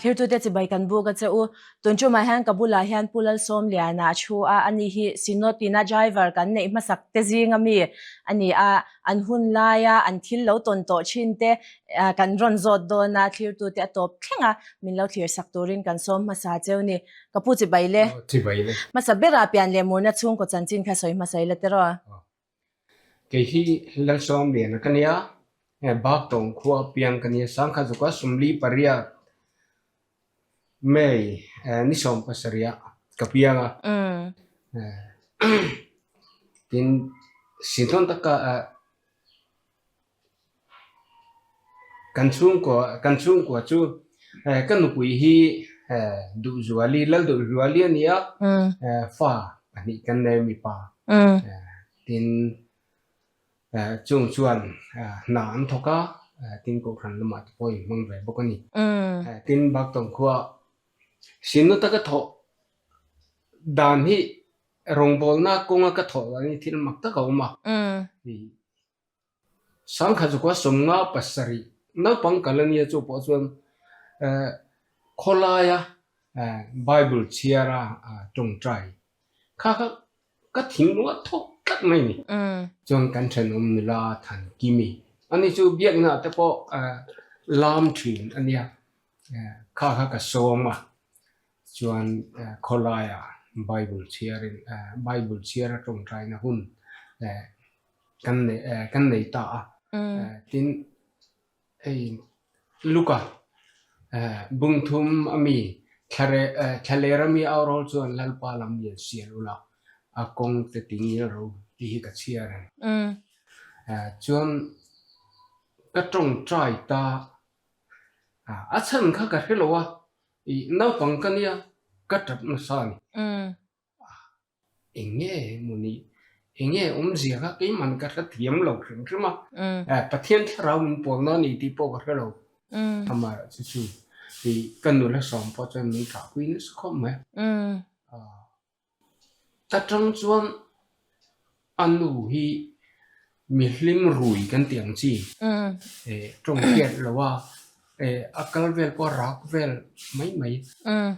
Thirtute chibai kan buk a che u. Tun tumah hian ka bulah hian Pu Lalsawmliana a thu a, ani hi Synod ina driver kan neih hmasak te zinga mi a ni a, an hun laia an thil lo tawn tawh thin te kan rawn zawt dawn a, thlirtute a tawp thleng a, min lo thlir sak turin kan sawm hmasa cheu ni. Ka pu chibai le. Chibai le. Hmasa berah pian leh murna chhungkaw chanchin kha sawi hmasa ila tiraw? Kei hi Lalsawmliana ka nia, Baktawng khua piang ka nia, Sangkha zuka Sumli pariat May ni 70 ah ka piang a. Tin, Sihnawn taka Kan chhungkua kan chhungkua chu ka nupui hi Duhzuali Lalduhzuali a ni a, fa pahnih kan nei a mipa tin chung chuan hna an thawk a, tin kohhran lamah te pawh inhmang ve bawk a ni. Tin Baktawng khua sinna taka thawh dan hi rawngbawlna kawnga ka thawh dan hi thil mak tak a awm a. Sangkha chukua 57 naupang kal a nia chu pawh chuan khawlaia Bible chhiara tawngtai kha kha ka thinglung a thawk tlat mai ni. Chuan kan thenawm nula Thankimi ani chu biakna te pawh lam thin a nia kha kha ka sawm a chuan khawlaia Bible chhiarin Bible chhiara tawngtaina hun kan nei eh kan nei ta a eh tin hei Luka eh bung thum a mi thlare eh thlaler a mi au rawl chuan Lalpa lam lian sial ula a kawng te ti ngil ro tih hi ka chhiar a ni. Eh chuan ka tawngtai ta a chhan kha ka hre lo a ih naupang ka nia ka tap nasa a ni. Eng nge maw ni? Eng nge awmzia kha keiman ka hre thiam lo hrim hrim a. Pathian thlarau min pawl na ni tih pawh ka hre lo. Amaherawh chu chu i ka nula sawm pawh chuan min thahpui nasa khawp mai. Ta tang chuan a nu hi mi hlim rui kan tih ang chi tawng hriat lo a, a kal vel pawh a rak vel mai mai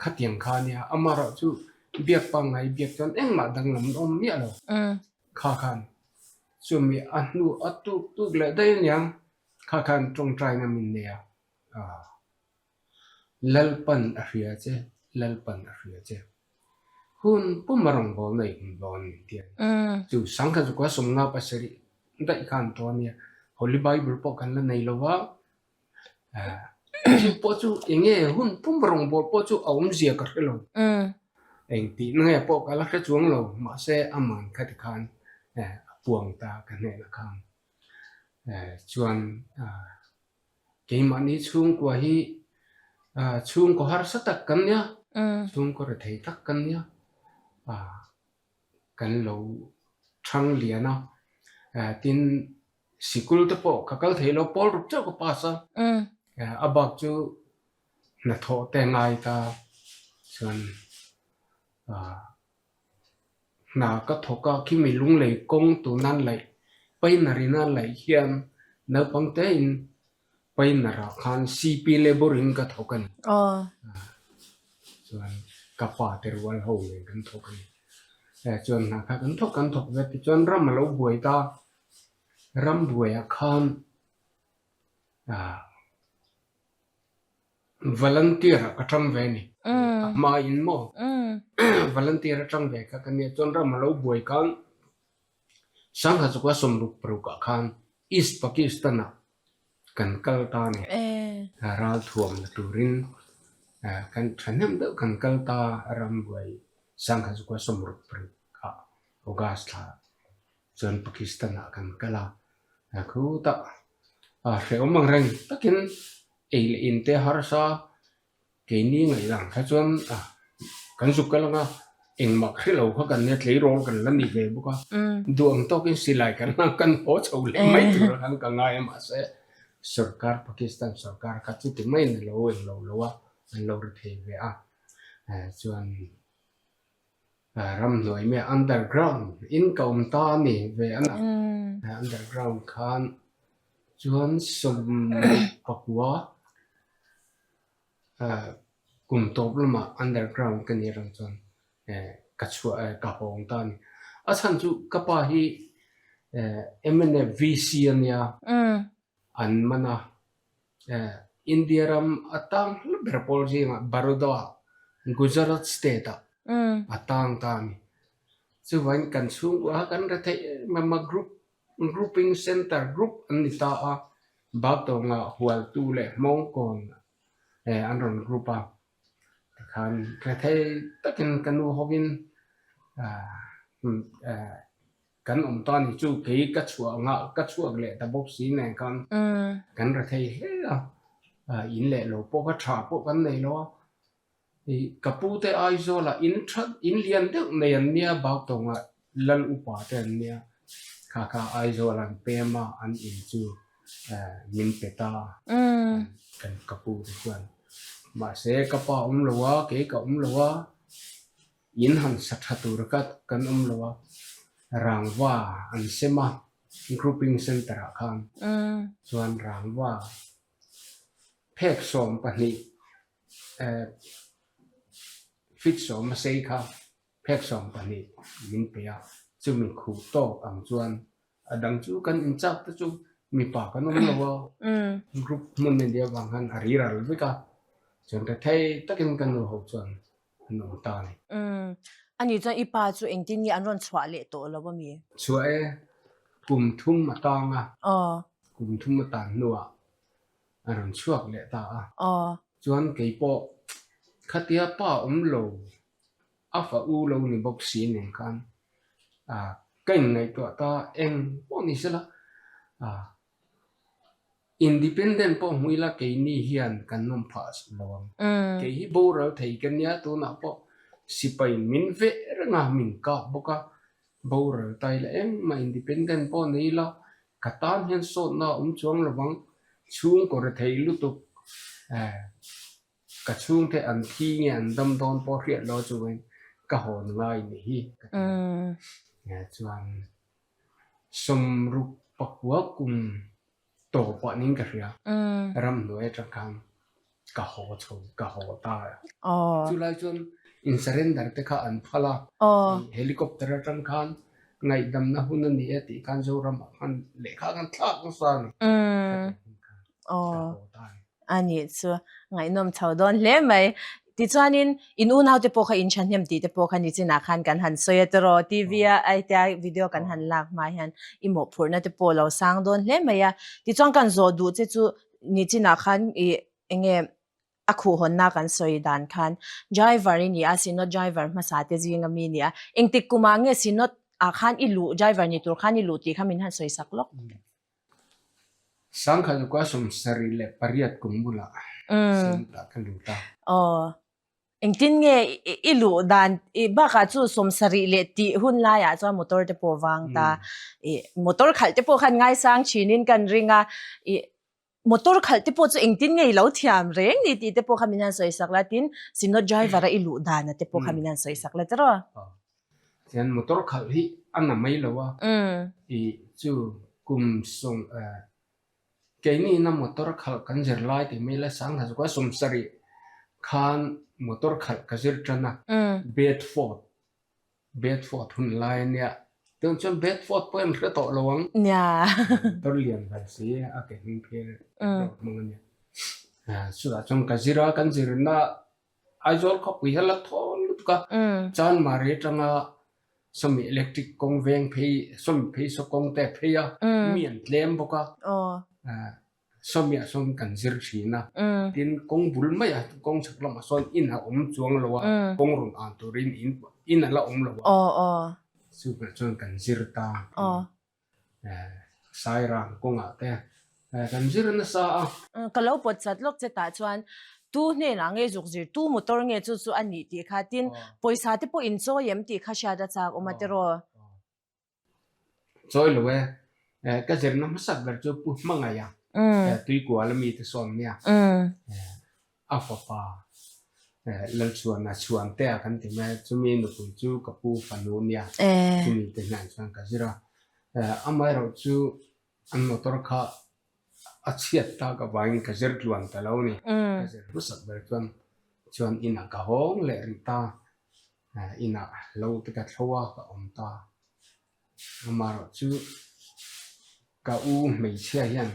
khatiang kha a nia. Amaherawh chu biak pangngai biak chuan engmah danglam an awm miah lo kha khan chumi a hnu a tuk tuk leh daih aniang kha khan tawngtaina min nei a. Lalpan a hria che, Lalpan a hria che. Hun pum a rawngbâwl nei hun dawn min ti a ni. Chu Sangkhat Zukua 57 daih khan to a nia. Holy Bible pawh kan la nei lo va. Chu pawh chu eng nge hun pum rawngbâwl pawh chu a awmzia ka hre lo. Eng tihna nge pawh ka la hre chuang lo. Mahse aman khati khan a puang ta ka hnenah khan. Chuan Keimahni chhungkua hi chhungkaw harsa tak kan nia, chhungkaw rethei tak kan nia, kan lo thang lian a, tin sikul te pawh ka kal thei lo, pawl ruk chauh ka pass a, a bak chu hnathawh te ngai ta chuan Hna ka thawk a, khimi lunglei kawng tunan laih painarina laih hian naupang tein painarah khan CP labour in ka thawk a ni. Chuan ka pa te rual ho nen kan thawk a ni. Chuan hna kha kan thawk kan thawk ve tichuan ram a lo buai ta, ram buaiah khan Volunteer ah ka tang ve a ni. A hma in maw? Volunteer a tang ve kha ka nia. Chuan ram a lo buai khan Sangha chukua 66 ah khan East Pakistan ah kan kal ta a ni. Ral thuam la turin kan thahnem deuh kan kal ta ram buai Sangha chukua 66 ah August thla Chuan Pakistan ah kan kal a, khutah hrehawm ang reng takin ei leh in te harsa keini ngaihdan kha chuan kan zuk kal ang a, engmah hre lo kha kan nia tleirawl kan la ni ve bawk a, duh ang tawkin silai kan la kan haw chho leh mai tur a khan ka ngai a mahse sorkar Pakistan sorkar kha chuti maiin a lo englo lo a, an lo ri thei ve a chuan. Ramhnuai mai underground in ka awm ta a ni ve a na. Underground khan chuan 14. Kum tawp lamah underground ka nih atang chuan ka chhuah ka hawng ta a ni. A chhan chu ka pa hi MNF VC a nia an man a, India ram a tang hla ber pawl zingah Baroda Gujarat state ah a tang ta a ni. Chuvangin kan chhungkua kha kan retheih em em a group grouping center group an ni ta a, Baktawngah Hualtu leh Hmawngkawn an rawn group a, tikhan rethei takin ka nu hovin kan awm ta ni chu kei ka chhuah anga ka chhuak leh ta bawk si nen khan kan rethei hle a, in leh lo pawh kha tha pawh kan nei lo a, Ih ka pu te Aizawl ah in tha in lian deuh nei an nia Bautawng ah Lal upa te an nia kha kha Aizawl an pem a an in chu eh min pe ta kan ka pu te chuan mahse ka pa awm lo a kei ka awm lo a in han sa tha tur ka kan awm lo a rangva an sem a grouping center ah khan chuan rangva phek 12 Fit 10 a sei kha phek 12 min pe a, chumi khuh tawk ang chuan a dang chu kan inchak te chu mipa kan awm lo a, group hmun a nih avang khan a ri ral vek a, chuan rethei takin ka nu ho chuan an awm ta a ni. Ani chuan i pa chu engtin nge an rawn chhuah leh tawh lo a mi? Chhuah e, kum thum a tang a, kum thum a tan hnuah a rawn chhuak leh ta a. Chuan kei pawh khatia pa awm lo, a fa u lo ni bawk si nen khan ka inngaihtuah ta eng pawh ni sela, independent pawh hmu ila keini hian kan nawm phah lo ang. Kei hi boral thei ka nia tunah pawh sipai min veh reng a, min kap bawk a, boral ta ila engmah independent pawh nei ila Ka tan hian sawtna a awm chuang lovang, chhungkaw rethei lutuk eh ka chhungte an thi nge an dam dawn pawh hriat lo chungin ka hawn ngai ni hi ka ti a. Chuan 60 pakua kum tawpah niin ka hria, ramhnuai atang khan ka haw chho, ka haw ta a. Chulai chuan in surrender te kha an phal a, helicopter atang khan ngaihdamna hun a ni e tih khan Zoramah khan lehkha khan thlak nasa a ni. Ka haw ta a ni. A nih chu ngaihnawm chho dawn hle mai. Tichuanin in unaute pawh kha in thahnem tih te pawh kha nichinah khan kan han sawi a tiraw TV a aitia video kan han lak hma hian i mawhphurhna te pawh lo sang dawn hle mai a. Tichuan kan zawh duh che chu Nichinah khan i enge a khuhhawnna kan sawi dan khan driver i ni a, Synod driver hmasa te zinga mi ni a. Engtik kumah nge Synod ah khan i luh, driver ni tur khan i luh tih kha min han sawi sak lawk. Sangkhazuka 78 kum bulah Synod ah ka lut a. Aw. Engtin nge i luh dan i bakah chu 70 leh tih hun laiah chuan motor te pawh vang ta i motor khalh te pawh khan ngaisang thinin kan ring a i motor khalh te pawh chu engtin nge i lo thiam reng ni tih te pawh kha min han sawi sak la tin Synod driver a i luh dan a te pawh kha min han sawi sak la tiraw. Chuan motor khalh hi a na mai lo a i chu kum sawm Keini ina motor khalh kan zir lai tih mai la Sangha 70 khan motor khalh ka zir tan a, Bedford, Bedford hun lai a nia. Tun chuan Bedford pawh an hre tawh lo ang. Motor lian ve si a ke hming phir road hmang a nia. Chutah chuan ka zir a, kan zirna Aizawl khawpui hi a la thawn lutuk a, Chanmari atanga sawmi electric kawng veng phei, sawmi phei saw kawng te a phei a, mi an tlem bawk a, sawmiah sawn kan zir thin a, tin kawng bul maiah kawng chhak lamah sawn in a awm chuang lo a, kawng rawn an turin in a la awm lo a, chuvang chuan kan zir ta. Sairang kawngah te kan zir nasa a. Ka lo pawt chat lawk che tah chuan tu hnenah nge zuk zir, tu motor nge chu chu a nih tih kha tin pawisa te pawh in chawi em tih kha hriat a chak awm a tiraw? Chawi lo e, ka zirna hmasak ber chu Pu Hmangaih a, Tuikual ami te sawn nia. A fapa Lalchhuana Chhuantea kan ti mai a, chumi nupui chu ka pu fanu nia, chumi te hnen chuan ka zir a. Amaherawh chu an motor kha a chhiat tak avangin ka zir tluan ta lo a ni. Ka zir hmasak ber chuan Chuan inah ka hawng leh rih ta, inah lo te ka thlo a ka awm ta. Amaherawh chu ka u hmeichhia hian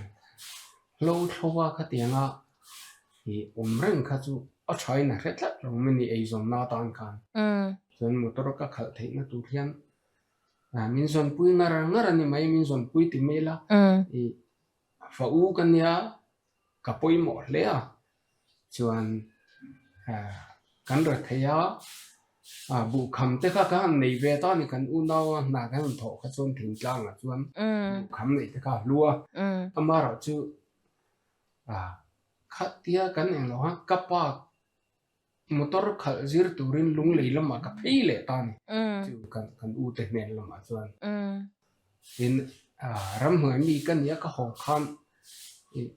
hlo thlo a khatianga ih awm reng kha chu a thain a hre tlat lo mai ni eizawnna atan khan. Chuan motor ka khalh theihna tur hian min zawnpui ngar ngar a ni mai, min zawnpui ti mai ila ih fa u ka nia ka pawimawh hle a, chuan kan ra thei a, buhkham te kha ka han nei ve ta a ni, kan unau a hna kan han thawh kha chuan thingtlangah chuan buhkham neih te kha a hlu a, amaherawh chu khatia kan englo khan ka pa Motor khalh zir turin lunglei lamah ka phei leh ta a ni. Chu kan kan u te hnen lamah chuan tin ramhnuai mi ka nia ka haw khan ih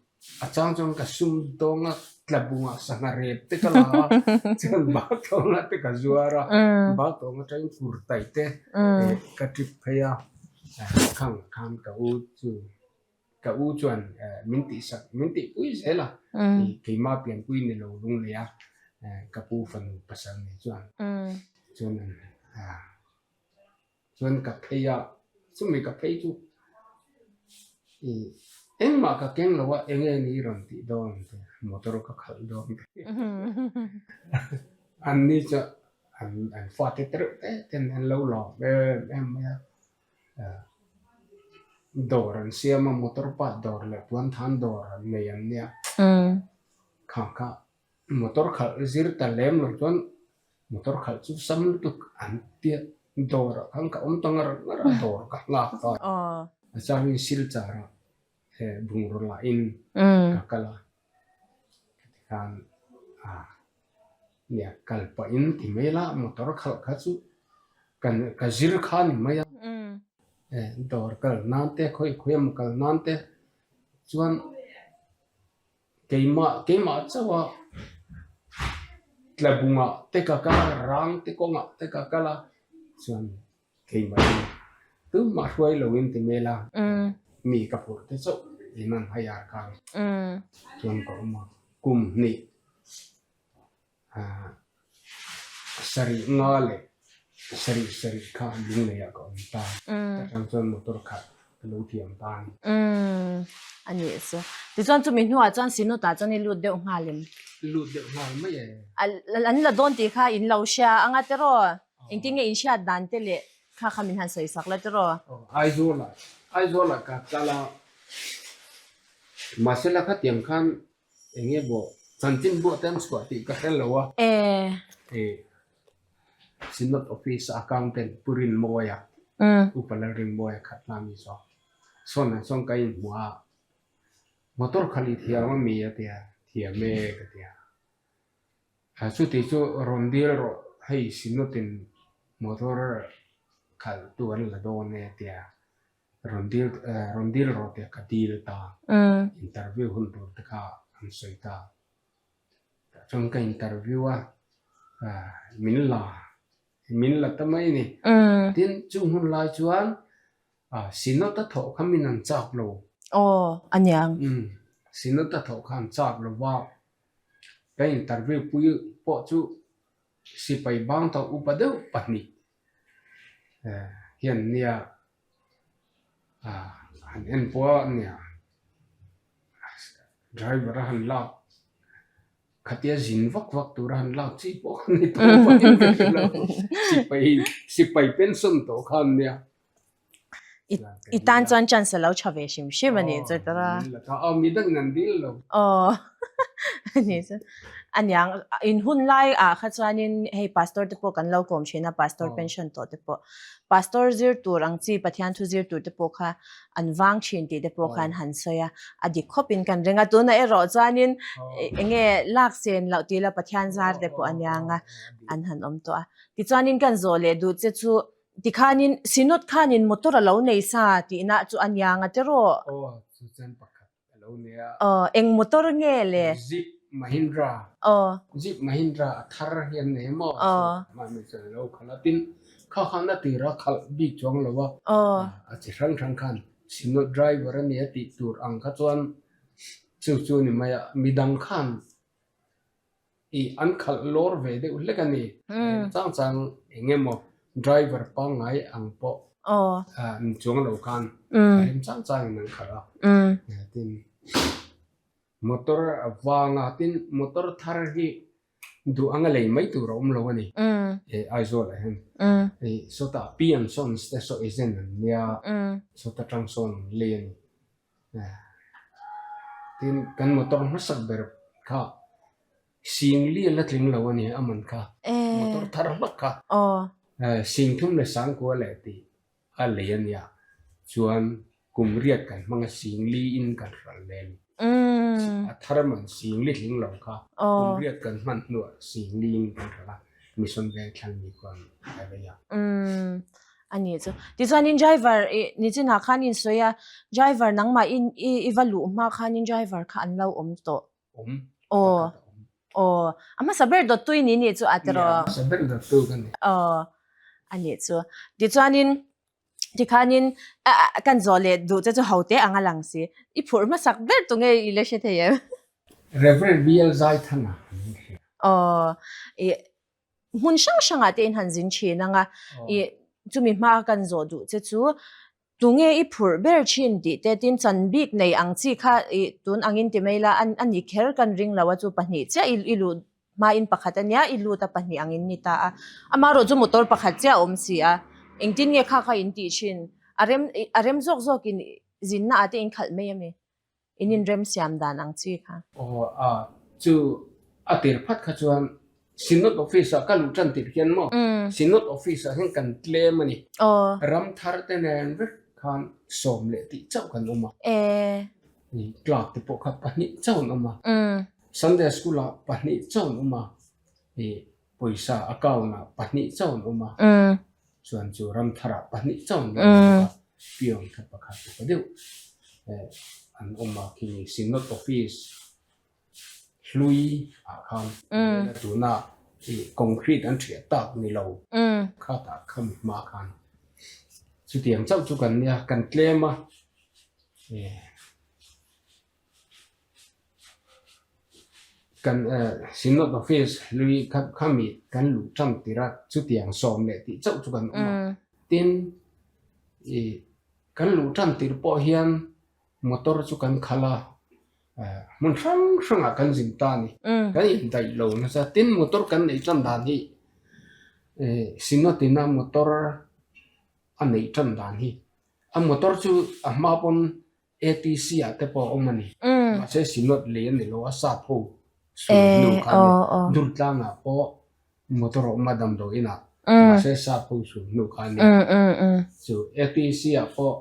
a chang chuan ka sum dawng a tla bungah sangha rep te ka la a chuan bak tawngah te ka zuar a bak tawng atangin kurtai te ka trip phei a khang khan ka u chu Ka u chuan min tihsak, min tihpui zel a, keimah pianpui ni lo lunglei a, ka pu fanu pasal nei chuan chuan chuan ka phei a, chumi ka phei chu engmah ka keng lo a, eng nge ni rawn tih dawn te, motor ka khalh dawn te, an ni chuan an fate tereuh te ten an lo lawm em em mai a. Dawr an siam a, motor part dawr leh puan than dawr an nei an nia. Kha kha motor khalh zir ta lem lo chuan motor khalh chu sam lutuk an tia dawr ah khan ka awm ta ngar ngar a, dawr ka hlak ta. A changin Silchar ah bungraw lah in ka kal a, tikhan Nia, kal pahin ti mai la, motor khalh kha chu kan ka zir kha ni mai a. Dawr kal nan te, khawi khawi emaw kal nan te chuan keimah keimah chauh a tlabungah te ka kal a, rang te kawngah te ka kal a chuan keimah in tumah hruai loin ti mai la, mi ka phurh te chauh in an hire khan chuan ka awm a, kum hnih. Sarih nga leh sarih sarih kha lunglei ah ka awm ta. Ta tang chuan motor khat ka lo thiam ta a ni. Umm a nih chu. Tichuan chumi hnuah chuan Synod ah chuan i lut deuh nghal em? Lut deuh nghal mai e. An la dawn tih kha in lo hria anga tiraw? Engtin nge in hriat dan te leh kha kha min han sawi sak la tiraw? Aw Aizawl ah Aizawl ah ka kal a, mahse la khatiang khan Eng nge maw chanchin buah te an chhuah tih ka hre lo a. E Synod Office accountant Pu Rinmawia, Upa Lalrinmawia khat hla mi zawk sawn an sawn ka inhmu a, motor kha li thiam a mi a tia, thiam e ka tia. Chuti chu rawn dil rawh hei Synod in motor khalh tu an la dawn e a tia. Rawn dil rawn dil rawh tih ka dil ta. Interview hun tur te kha an sawi ta. Tah chuan ka interview a, min la min la ta mai a ni. Tin, chung hun lai chuan Synod a thawh kha min an chak lo. Aw, a niang. Synod a thawh kha an chak lo va, ka interview pui pawh chu Sipai bang tawh upa deuh pahnih hian nia han en pawh a nia driver a han lak khatia zin vak vak tura han lak chi pawh kha ni tawh pawhin ka hre lo sipai sipai pension tawh kha an nia. I tan chuan chance a lo tha ve hrim hrim a nih chu tara. Aw mi dang in an dil lo. Aw a nih chu. A niang in hun lai ah kha chuanin hei pastor te pawh kan lo kawm thin a pastor pension tawh te pawh. Pastor zir tur ang chi Pathian thu zir tur te pawh kha an vang thin tih te pawh khan han sawi a. A dik khawp in kan ring a tunah erawh chuanin enge lak sen loh tih la Pathian zar te pawh a niang a an han awm tawh a. Tichuanin kan zawh leh duh che chu Tikhanin Synod khanin motor a lo nei sa tihna chu a niang a tiraw? Aw, chu chuan pakhat a lo nei a. Aw, eng motor nge le? Jeep Mahindra. Aw. Jeep Mahindra a thar hi an nei maw? Aw. Mahni chuan a lo khalh a, tin kha khan a tira khalh bik chuang lo a. Aw. A chi hrang hrang khan Synod driver a nia tih tur ang kha chuan chu chu ni mai a, midang khan. I an khalh lawr ve deuh hlek a ni. Chang chang eng emaw driver pangngai ang pawh an chuang lo khan a rem chang changin an khalh a. Tin, motor a vang a, tin motor thar hi duh anga lei mai tur a awm lo a ni. Aizawl ah hian sawtah P and Sons te saw agent an nia, sawta tang sawn an lei a ni. Tin, kan motor hmasak ber kha Singli a la tling lo a ni a man kha. Motor thar hlak kha Singthum leh Sangkua leh tih a lei a nia. Chuan kum riat kan hmang a Singli in kan hralh leh a ni. A thar man Singli tling lo kha kum riat kan hman hnuah Singli in kan hralh a, Mission Vengthlang mi khuan a lei a. A ni chu. Tichuanin driver i nichinah khan in sawi a, driver nangmah in i va luh hma khanin driver kha an lo awm tawh. Awm. Aw. Aw. A hmasa ber dawttu i ni nih chu a tiraw? Nia, a hmasa ber dawttu ka ni. Aw. A nih chu. Tichuanin tikhanin kan zawh leh duh che chu ho te ang a lang si. I phurh hmasak ber tu nge i la hre thei em? Reverend VL Zaithana an hria. Aw. I hmun hrang hrangah te in han zin thin ang a, i chumi hma kan zawh duh che chu tunge i phurh ber thin tih te tin chan bik nei ang chi kha i tun angin ti mai la a ni kher kan ring lo a chu pahnih chiah i i luh hmain pakhat ania i lut a pahnih angin ni ta a amaherawh chu motor pakhat chiah a awm si a engtin nge kha kha in tih thin a rem a rem zawk zawkin zinna ah te in khalh mai ami. In inrem siam dan ang chi kha. Aw a, chu a tir phat kha chuan Synod Office ah ka luh tan tir hian maw, Synod Office ah hian kan tlem a ni. Ram thar te nen vek khan sawm leh tih chauh kan awm a. Clerk te pawh kha pahnih chauh an awm a. Sunday School ah pahnih chauh an awm a. Pawisa account ah pahnih chauh an awm a. Chuan chu ram tharah pahnih chauh an awm bawk a, peon kha pakhat upa deuh an awm a khimi Synod Office hlui ah khan tuna concrete an thiah tak ni lo khatah khami hma khan chutiang chauh chu kan nia kan tlem a. Kan Synod Office hlui kha khami kan luh tan tir a, chutiang sawm leh tih chauh chu kan awm a. Tin, ih kan luh tan tir pawh hian motor chu kan khalh a, hmun hrang hrangah kan zin ta a ni. Kan indaih lo nasa. Tin, motor kan neih tan dan hi Synod ina motor a neih tan dan hi a motor chu a hma pawn ATC ah te pawh a awm a ni. Mahse Synod lei a ni lo a, sap ho sul hnu kha a ni. Durtlang ah pawh motor a awm a damdawiin ah. Mahse sap ho sul hnu kha a ni. Chu ATC ah pawh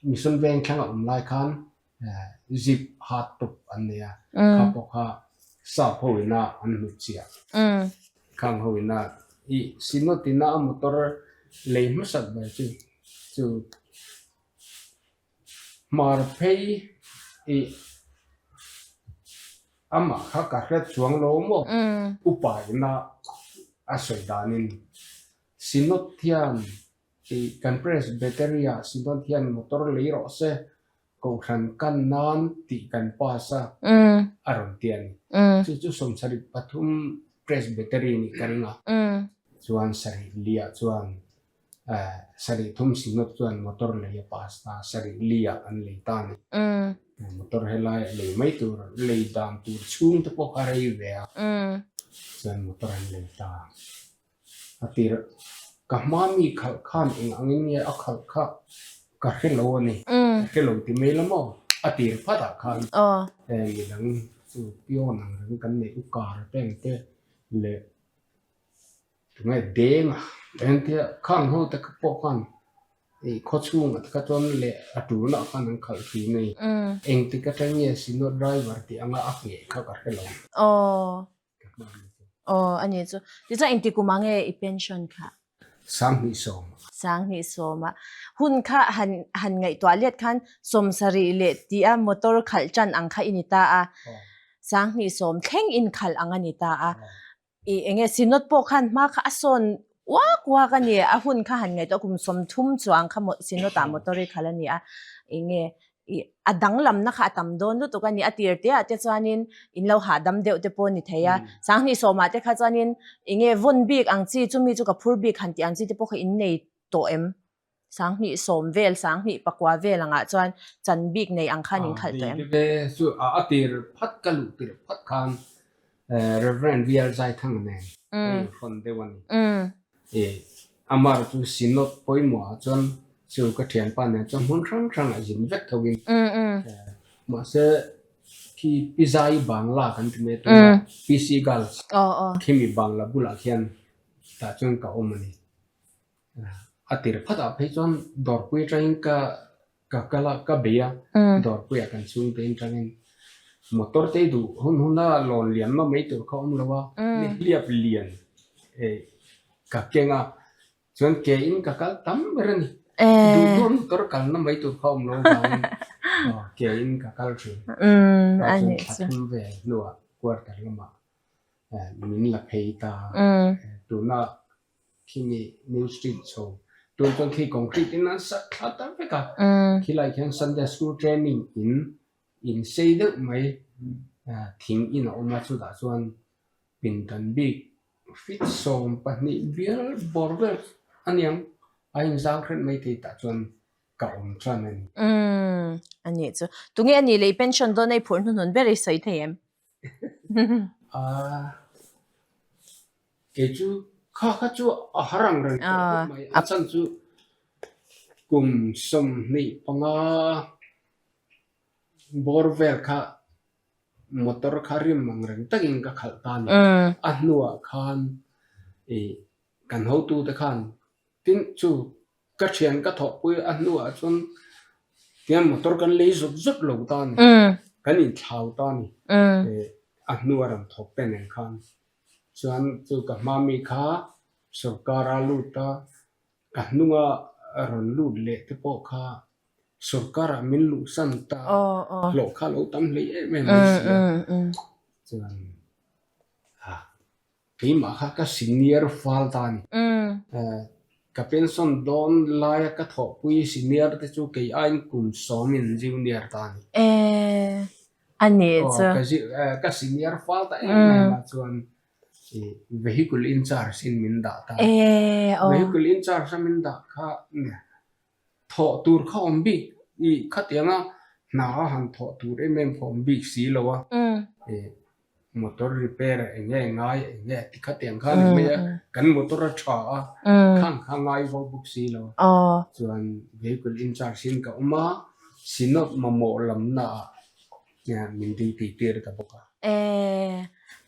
Mission Vengthlang a awm lai khan zip hard top an nei a, kha pawh kha sap ho ina an hnut chiah. Khang ho ina i Synod ina a motor lei hmasak ber chu chu Hmar phei i amah kha ka hre chuang lo maw? Upa ina a sawi danin Synod hian i kan Presbytery ah Synod hian motor lei rawh se, Kohhran kan nan tih kan pass a, a rawn ti a ni. Chu chu sawmsarih pathum Presbytery nih ka ring a, chuan sarih liah chuan Sarih thum Synod chuan motor lei a pass ta, sarih li ah an lei ta a ni. Motor helai a lei mai tur, lei dan tur chhung te pawh kha rei ve a, chuan motor an lei ta. A tir ka hma mi khalh khan eng angin nge a khalh kha ka hre lo a ni, ka hre lo ti mai la maw? A tir phat ah khan midang chu pion ang reng kan neih u kar te ang te leh Tunge deng a, engtia khang ho te pawh khan ih khaw chhungah te kha chuan leh a tulna khan an khalh thin a ni. Engtik atang nge Synod driver tih anga a ngheh kha ka hre lo. Aw. Aw a ni chu. Tichuan engtik kum ah nge i pension kha? 2010. 2010 ah. Hun kha han han ngaihtuah let khan sawmsarih leh tih a motor khalh tan ang kha i ni ta a. 2010 thleng in khalh ang a ni ta a. I enge Synod pawh khan hma kha a sawn uak uak a ni, a hun kha han ngaihtuah kum 30 chuang kha Synod ah motor i khalh a ni a, enge i. I a danglamna kha a tam dawn lutuk a ni. A tir te ah te chuanin in lo hahdam deuh te pawh a ni thei a. Sanghnih sawmah te kha chuanin enge vawn bik ang chi chumi chu ka phur bik han tih ang chi te pawh kha in nei tawh em? Sanghnih sawm vel, sanghnih pakua vel angah chuan chan bik nei ang khan in khalh tawh em? Nei ve chu a tir phat ka luh tirh phat khan Reverend V R Zaithanga nen kan inhrawn deuh a ni. Amar chu Synod pawimawh ah chuan chu ka thianpa nen chuan hmun hrang hrang ah zin vek tho in mahse khi Pizai Bangla kan ti mai tuna PC Girls khimi Bangla bulah khian tah chuan ka awm a ni. A tir phat ah phei chuan dawrpui atangin ka Ka kal a, ka bei a, dawrpuiah kan chhungte in tangin motor te duh hun huna lawn liamna mai tur kha awm lo a, ni hliap lian ka keng a, chuan ke in ka kal tam ber a ni. Duh duh motor kalna mai tur kha awm lo vangin ke in ka kal thin. Tah chuan thla thum vel hnuah quarter lamah min la phei ta. Tuna Khimi New Street chho tun chuan khi concrete in an sak thla ta vek a, khilai khian Sunday School training in in sei deuh mai thing in a awm a, chutah chuan pindan bik feet 12 bial bawr vel a niang a inzau hret mai thei tah chuan ka awm tan a ni. Umm a nih chu. Tunge a nih leh i pension dawn a i phurh hnuhnun ber i sawi thei em? Ahh. Kei chu kha kha chu a har ang reng tawh khawp mai. A chhan chu kum 25 bawr vel kha motor kha rim ang reng takin ka khalh ta a ni. A hnuah khan ih kan hotute khan tin chu ka thian ka thawhpui a hnuah chuan tiang motor kan lei zut zut lo ta a ni. Kan inthlau ta a ni. A hnua rawn thawk te nen khan. Chuan chu ka hma mi kha sorkar a lut a, ka hnunga rawn lut leh te pawh kha sorkar ah min luhsan ta hlawh kha lo tam hlei em em mai si a. Chuan keimah kha ka senior fal ta a ni. Ka pension dawn laia ka thawhpui senior te chu kei aiin kum 10 in junior ta a ni. A nih chu. Ka senior fal ta em em a chuan vehicle in charge in min dah ta. Vehicle in charge a min dah kha thawh tur kha awm bik i khatianga hna a han thawh tur em em kha awm bik si lo a. Motor repair eng nge ngai eng nge ti khatiang kha ni mai a kan motor a tha a khang kha ngai vo bawk si lo a. Chuan vehicle in charge in ka awm a. Synod mamawh lamna ah min duty tir ta bawk a. Eh,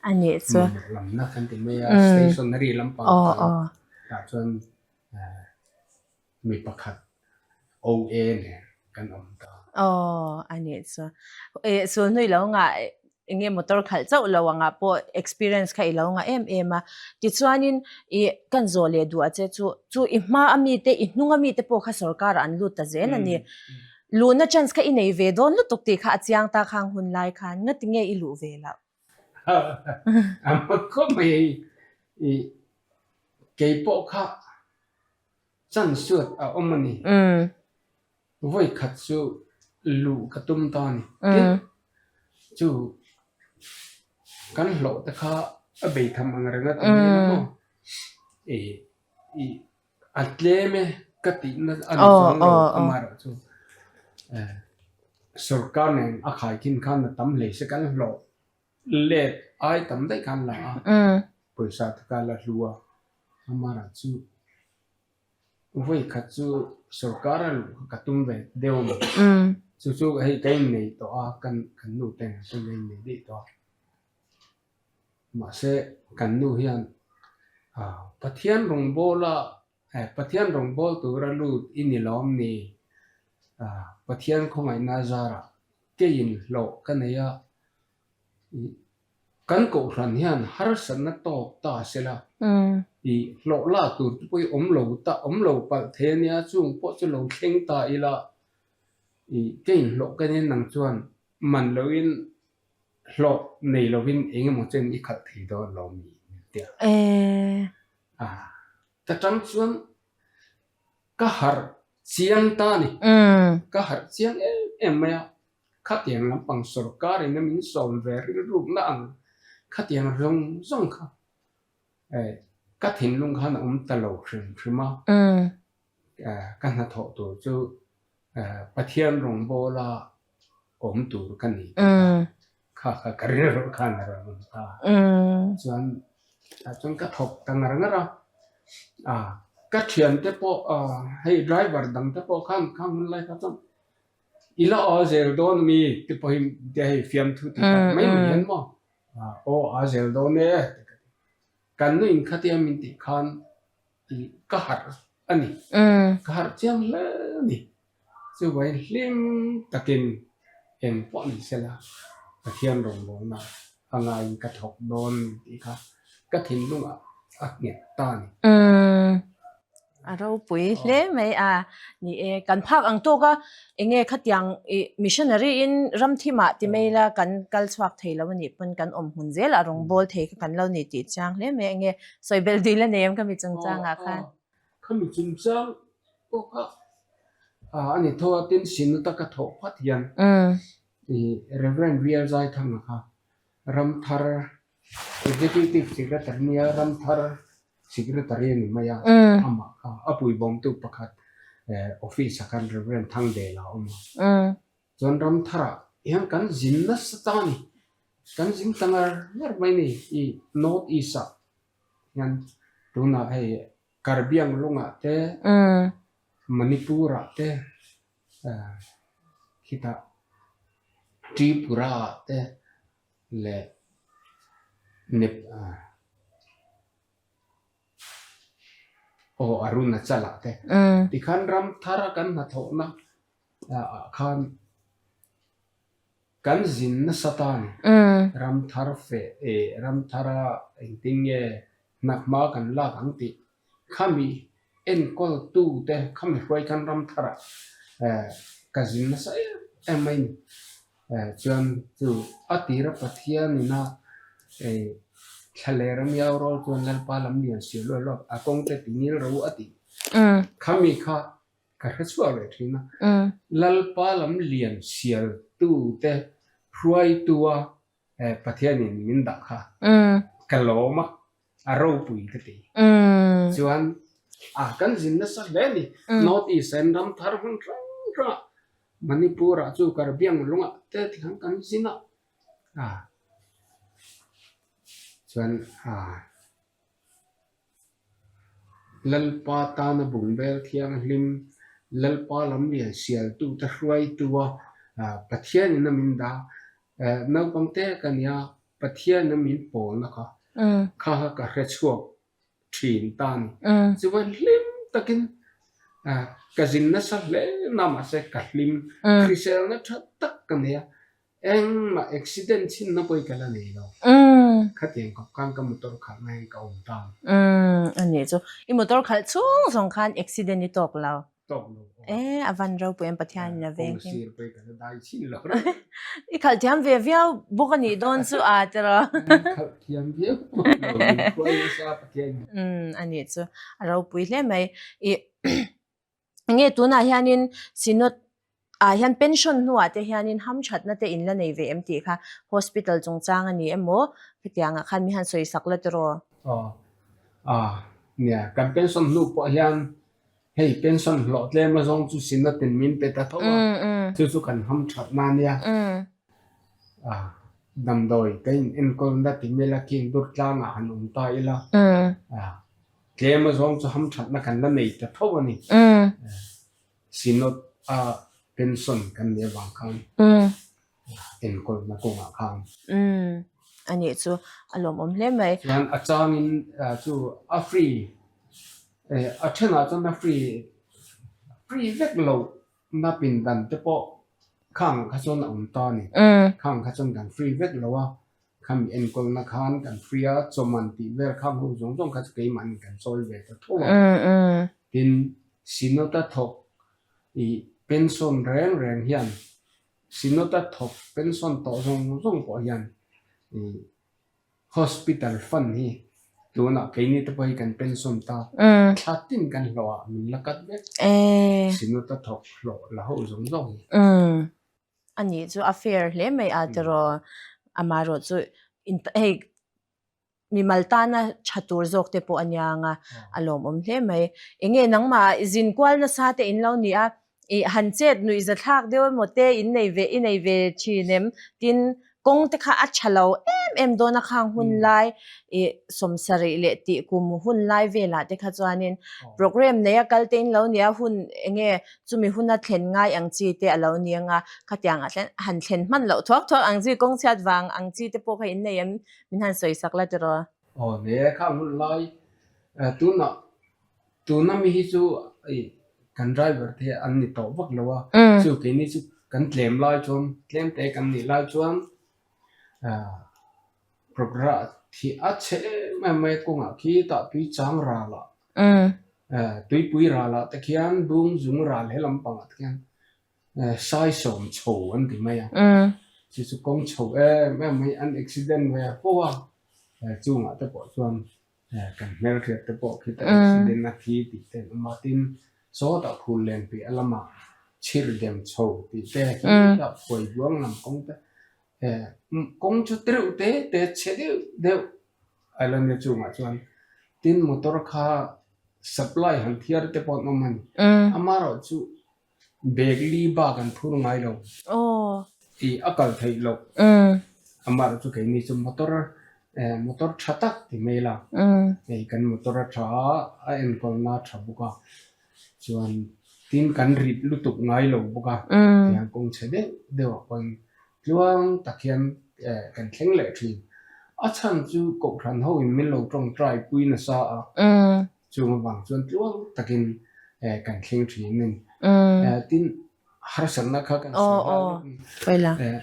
a nih chu. Mamawh lamna kan ti mai a, stationery lampang kha tah chuan mi pakhat OA nen kan awm ta. Aw, a nih chu. Eh, sulhnui lo ngah enge motor khalh chauh lo angah pawh experience kha i lo ngah em em a. Tichuanin i kan zawh leh duh a che chu, chu i hma a mite, i hnung a mite pawh kha sorkar ah an lut ta zel a ni. Luhna chance kha i nei ve dawn lutuk tih kha a chiang ta khang hun lai khan ngati nge i luh ve loh? A hma khawp mai hei i kei pawh kha chance chuan a awm a ni. Vawi khat chu luh ka tum ta a ni. Tin, chu kan hlawh te kha a bei tham ang reng a ti mai a maw? I i a tlem e ka tihna a ni chuang lo amaherawh chu sorkar nen a khaikhin khan a tam hlei se kan hlawh let ai tam daih khan la a, pawisa te kha la hlu a, amaherawh chu. Vawi khat chu sorkar a luh kha ka tum ve deuh a ni. Chu chu hei ka innei tawh a, kan kan nu te nen chuan ka innei daih tawh a. Mahse kan nu hian Pathian rawngbawla Pathian rawngbâwl tura lut i ni lawm ni? Pathian khawngaihna zarah keiin hlawh ka nei a. Kan kohhran hian harsatna tawk ta sela, i hlawh la tur te pawh hi awm lo ta, awm lo palh thei a nia, chung pawh chu lo thleng ta ila, i ka inhlawh ka nen nang chuan man loin hlawh nei lovin eng emaw chen i khalh thei dawn lo mi min ti a. Ta tang chuan ka harh chiang ta a ni, ka harh chiang em em mai a, khatiang lampang sorkar in a min sawm ve rilrukna ang khatiang zawng zawng kha ka thinlung khan a awm ta lo hrim hrim a, ka hnathawh tur chu Pathian rawngbawla awm tur ka ni tih kha kha kha ka rilru khan a rawn awm ta. Chuan tah chuan ka thawk ta ngar ngar a, ka thiante pawh hei driver dang te pawh khan khang hun lai kha chuan i la aw zel dawn ami ti pawhin tia hei fiamthu ti tak mai mai hian maw aw a zel dawn e ti ka ti. Kan nu in khatia min tih khan ka harh a ni. Ka harh chiang hle a ni. Chuvangin hlim takin eng pawh ni sela Pathian rawngbawlna a ngaiin ka thawk dawn tih kha ka thinlungah a nghet ta a ni. A ropui hle mai a. Ni e, kan phak ang tawk a, enge khatiang i missionary in ram thimah ti mai la kan kal chhuak thei lo a nih pawn kan awm hmun zel a rawngbawl thei kha kan lo ni tih chiang hle mai a. Enge sawi belh dil a nei em khami chungchangah khan? Khami chungchang pawh kha a ni tho a, tin Synod a ka thawh phat hian i Reverend V.L. Zaithanga kha Ramthar Executive Secretary nia Ramthar Secretary a ni mai a, amah kha a puibawmtu pakhat office ah khan Reverend Thangdela a awm a. Chuan Ramtharah hian kan zin nasa ta a ni, kan zin ta ngar ngar mai a ni i North East ah hian tunah hei Karbiang lungah te, Manipur ah te, khitah Tripura ah te leh Nep aw Arunachal ah te tikhan ram thar a kan hnathawhna ah khan Kan zin nasa ta a ni. Ram thar feh eh ram thara engtin nge hnakhma kan lak ang tih khami enkawltu te khami hruai khan ram tharah eh ka zin nasa em em mai a ni. Eh chuan chu a tira Pathian ina eh thla leh ram iau rual chuan Lalpa lam lian sial luah luah a kawng te ti ngil ro a tih khami kha Ka hre chhuak leh thin a, Lalpa lam lian sialtu te hruaitua Pathianin min dah kha ka lawm a, a ropui ka ti. Chuan a kan zin nasa hle a ni, North East ah hian ram thar hmun hrang hrangah Manipur ah chu Karbiang lungah te tikhan kan zin a, chuan a. Lalpa tana bungbel thianghlim, Lalpa lamlian sialtute hruaitua Pathianin a min dah. Naupang te ka nia, Pathian a min pawlna kha kha kha ka hre chhuak thin ta a ni. Chuan hlim takin ka zin nasa hle na mahse ka hlim, hriselna tha tak ka nei a. Engmah accident chhinna pawh hi ka la nei lo. Khatiang khawp khan ka motor khalh na hian ka awm ta. Umm a nih chu. I motor khalh chhung zawng khan accident i tawk lo. Tawk lo. E a van ropui em Pathian in a veng hi. Kawng sir pawh hi ka la dai chhin lo. I khalh thiam ve viau bawk a nih dawn chu a tiraw. Khalh thiam viau bawk lo min hruai nasa Pathian in. Umm a nih chu. A ropui hle mai. I Enge tunah hianin Synod ah hian pension hnuah te hianin hamthatna te in la nei ve em tih kha hospital chungchang a ni emaw hetiangah khan mi han sawi sak la tiraw? Aw a nia kan pension hnu pawh hian hei pension hlawh tlem azawng chu Synod in min pe ta tho a chu chu kan hamthatna a nia a damdawi ka in enkawlna ti mai la khi Durtlangah han awm ta ila a Tlem azawng chu hamthatna kan la nei ta tho a ni. Synod a pension kan nih avang khan enkawlna kawngah khan. A nih chu a lawmawm hle mai. Chuan a changin chu a free a thenah chuan a free free vek loh na pindan te pawh khang kha chuan a awm ta a ni. Khang kha chuan kan free vek lo a. Khami enkawlna khan kan free a, chawman tih vel khang ho zawng zawng kha chu keimahni kan chawi ve ta tho a. Tin, Synod-a thawk ih pension reng reng hian Synod-a thawk pension tawh zawng zawng pawh hian ih hospital fund hi tunah keini te pawh hi kan pension ta, thla tin kan hlawh ah min la cut vek. Synod-a thawk hlawh la ho zawng zawng hi. A nih chu a fair hle mai a tiraw. Amaherawhchu hei mimal tana tha tur zawk te pawh a nia ang a, a lawmawm hle mai. Enge nangmah zin kual nasa te in lo ni a, ih han chet nuih zathlak deuh emaw te in nei ve i nei ve thin em? Tin, kawng te kha a tha lo em em dawn a khang hun lai ih sawmsarih leh tih kum hun lai velah te kha chuanin programme nei a kal te in lo ni a, hun enge chumi huna thlen ngai ang chi te a lo ni ang a, khatiang ah han thlen hman loh thuak thuak ang chi kawng chhiat vang ang chi te pawh kha in nei em? Min han sawi sak la tiraw? Aw ne, khang hun lai tunah tuna mi hi chu kan driver te an ni tawh vak lo a, chu keini chu kan tlem lai chuan tlem te kan nih lai chuan progra thi a chhe em em mai kawngah khi tah tui chang ral ah tuipui ral ah te khian bung zung ral he lampangah te khian sai sawm chho an ti mai a, chu chu kawng chho em em mai an accident ve fo a, chungah te pawh chuan kan hmelhriat te pawh khi ta accident a thi tih te an awm a, tin sawtah phul len piah lamah chhir dem chho tih te khi tah phuai buang lam kawng te kawng chu tereuh te te chhe deuh deuh a la nia chungah chuan tin motor kha supply han thiar te pawh an awm a ni amaherawhchu Bag li bak an phur ngai lo. Tih a kal theih loh. Amah chu keini chu motor motor tha tak ti mai la. Hei kan motor a tha a, a enkawlna a tha bawk a. Chuan tin kan rit lutuk ngai lo bawk a. Tiang kawng chhe deuh deuh ah pawn tluang tak hian kan thleng leh thin. A chhan chu Kohhran ho in min lo tawngtai pui nasa a. Chung avang chuan tluang takin kan thleng thin a ni. Tin, harsatna kha kan sawi nghal lawk a ni.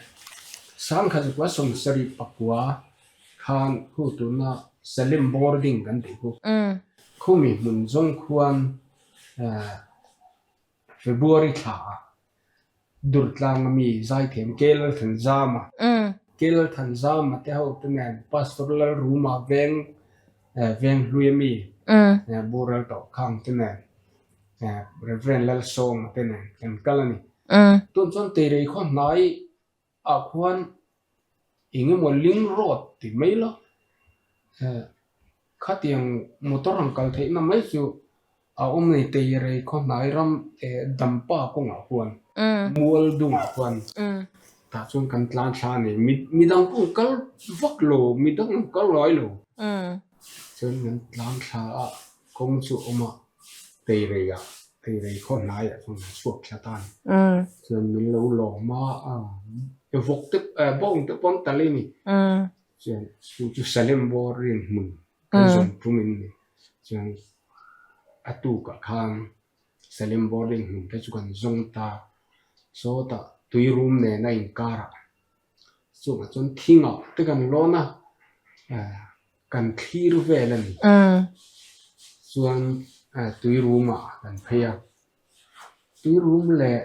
Sangkhat zakua sawmsarih pakua khan khu tuna Salim boarding kan tih khu. Khumi hmun zawng khuan February thla ah Durtlang a mi zaithiam Kelalthanzama, Kelalthanzama te ho te nen Pastor Lalruma veng Venghlui a mi boral tawh khang te nen Reverend Lalsawma te nen kan kal a ni. Tun chuan Teirei khaw hnai ah khuan eng emaw link road ti mai lo khatiang motor ang kal theihna mai chu a awm a ni Teirei khaw hnai ram Dampa kawngah khuan mual dungah khuan tah chuan kan tlan thla a ni midang pawh an kal vak lo midang an kal ngai lo chuan kan tlan thla a kawng chu a awm a Teirei ah. Teirei khaw hnaiah chuan an chhuak thla ta a ni. Chuan min lo lawm a, vawk te bawng te pawh an tal a ni. Chuan chu chu Salem bawr rin hmun kan zawm tum in ni. Chuan a tukah khan Salem bawr rin hmun te chu kan zawng ta. Sawtah tui rum nen a inkarah chungah chuan thingah te kan lawn a, kan thlir vel a ni. Chuan tui rum ah kan phei a, tui rum leh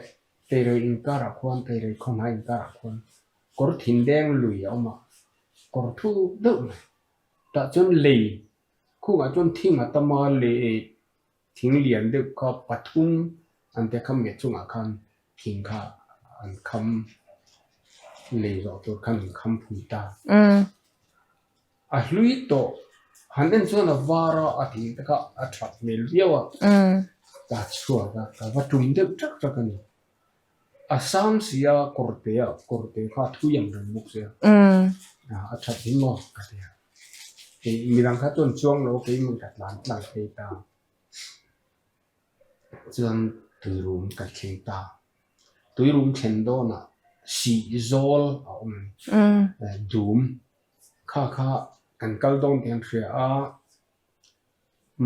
Teirei inkarah khuan Teirei khawhma inkarah khuan kawr thin deng lui a awm a, kawr thuk deuh mai. Tah chuan lei khungah chuan thing a tam a, lei Thing lian deuh kha pathum an te kham nge chungah khan thing kha an kham lei zawh tur khan an kham phui ta. A hlui tawh han en chuan a var a, a thing te kha a that hmel viau a, ka chhuak a, ka va tum deuh ṭak ṭak a ni. A sang si a, kawrte a, kawrte kha a thui ang reng bawk sia, a that hi maw ka ti a. Kei midang kha chuan chuang lo keimah ka tlan tlang phei ta. Chuan tuirum ka thleng ta. Tuirum thlen dawnah sih zawl a awm a ni. Dum kha kha kan kal dawn tih an hria a.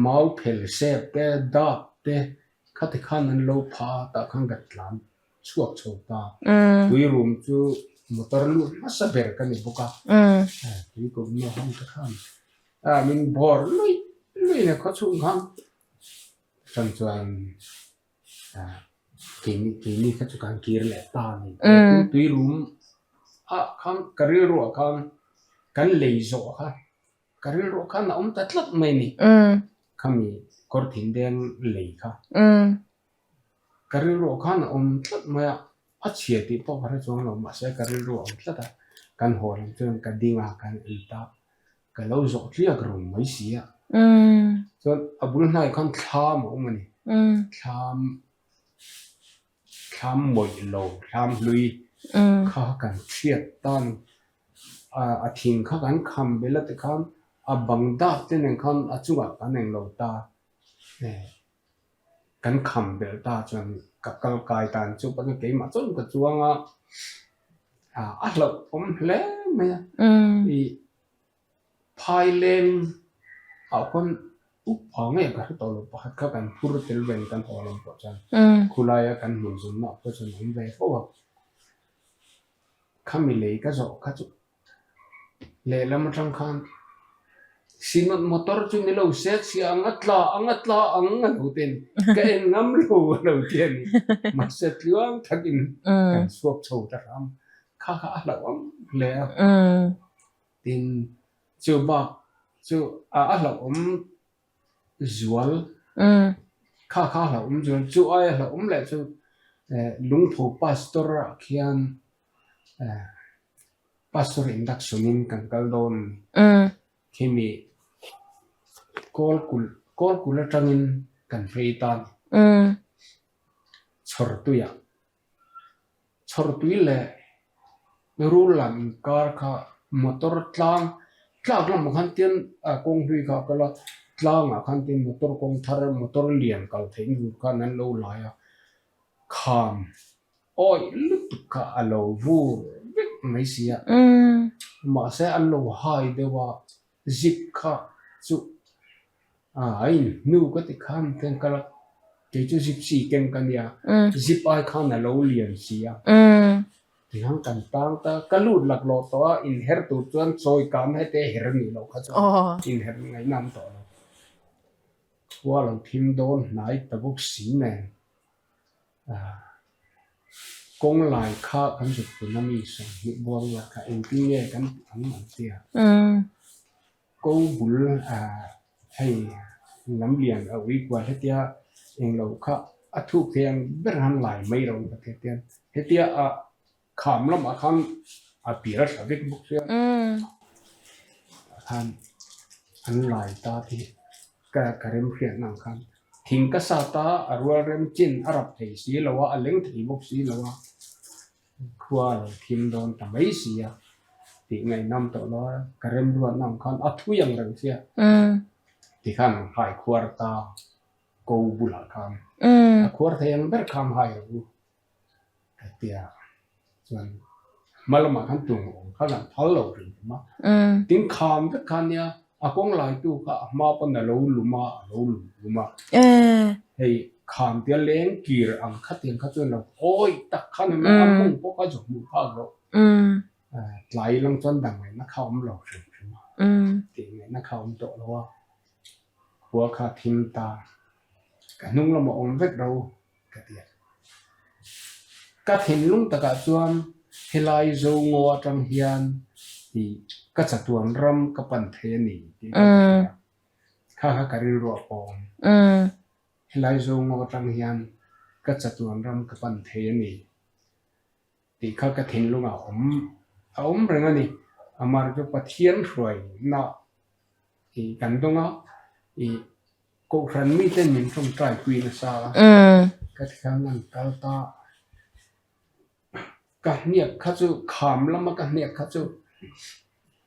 Mau phel sep te, dap te khati khan an lo pha a, tah khan ka tlan chhuak chho ta. Tui rum chu motor lut hmasa ber ka ni bawk a, tui kum na hawng te khan min bawr luih luih a khaw chhung khan atang chuan keini keini kha chu kan kir leh ta a ni. Tui rum ah khan ka rilruah khan kan lei zawh kha Ka rilruah khan a awm ta tlat mai ni. Khami kawr thin deng lei kha. Ka rilruah khan a awm tlat mai a. A chhia tih pawh ka hre chuang lo, mahse ka rilru a awm tlat a, kan haw lam chuan ka ding a, kan en ta, ka lo zawh tliak rung mai si a. Chuan a bul hnaiah khan thlam a awm a ni, thlam thlam mawih lo, thlam hlui kha kan hriat ta a ni. A thing kha kan kham belh a tikhan a bang dak te nen khan a chungah kan englo ta. Kan kham belh ta chuan ka kal kai tan chu pawn keimah chuan ka chuang a, a hlauh awm hle mai a. Ih phai leng ah khawn upa nge ka hre tawh lo pakhat kha kan phur tel ve kan haw lam pawh chuan khulaia kan hmun zunna ah pawh chuan a awm ve fo a. Khami lei ka zawh kha chu Lehlam atang khan Synod motor chu ni lo se chhia ang a tla ang a tla ang a lo ti a ni. Ka en ngam lo a lo ti a ni. Mahse tluang takin kan chhuak chho ta hram. Kha kha a hlauhawm hle a. Tin, chu bak chu a hlauhawm zual. Kha kha a hlauhawm zual. Chu aia hlauhawm leh chu Lungtho Pastor ah khian Pastor induction in kan kal dawn khimi kawl kulh kawl kulh atangin kan phei ta a ni. Chhawrtuiah chhawrtui leh rul lam inkar kha motor tlang tlak lamah khan tian kawng hlui kha a kal a tlangah khan tian motor kawng thar motor lian kal theih tur khan an lo lai a kham. Awi lutuk kha a lo vur vek mai si a, mahse an lo hai deuh a, zip kha chu a inhnu ka ti khan ten kal a, kei chu zip si keng ka nia, zip ai khan a lo lian si a, tihian kan tang ta, ka lut laklawh tawh a, inher tur chuan chawi kan hete her nih loh kha chuan inher ngaihnam tawh lo, khua lo thim dawn hnai ta bawk si nen. Kawng lai kha kan zut pun a mi 20 buang la kha engtin nge kan tih ang an ti a. Ko bul hei lam lian a ui kual hetia englo kha a thuk thei ang ber han lai mai ro ka ti a tian hetia a kham lamah khan a pial a tha vek bawk sia tah khan an lai ta tih ka ka rem hriatna ang khan thing ka sat a a rual rem chin a rap thei si lo a a leng thei bawk si lo a khua a lo thim dawn ta mai si a tih ngaihnam tawh lo a ka rem ruatna ang khan a thui ang reng sia tikhan an hai khuar ta ko bulah khan a khuar thei ang ber kha an hai ro u. Ka tia chuan hma lamah khan tum awm kha kan phal lo rin tum a. Tin kham vek kha nia a kawng laitu kha a hma pawn a lo lum a, a lo lum lum a. Hei kham tia leng kir ang khatiang kha chuan lo awi tak khan a mawng pawh kha zawh hmuh phak loh. Tlai lang chuan dang ngaihna kha awm lo hrim hrim a. Tih ngaihna kha awm tawh lo a. Khua kha thim ta. Ka hnung lamah awm vek ro. Ka ti a. Ka thinlung takah chuan helai zo ngaw atang hian i ka chatuan ram ka pan thei a ni tih ka hria. Kha kha ka rilru a pawm. Helai zo ngaw atang hian ka chatuan ram ka pan thei a ni tih kha ka thinlungah a awm a awm reng a ni. Amah chu Pathian hruaina i kan dawng a, i Kohhran miten min tawngtai pui nasa a, ka ti khan an kal ta. Ka hniak kha chu kham lama ka hniak kha chu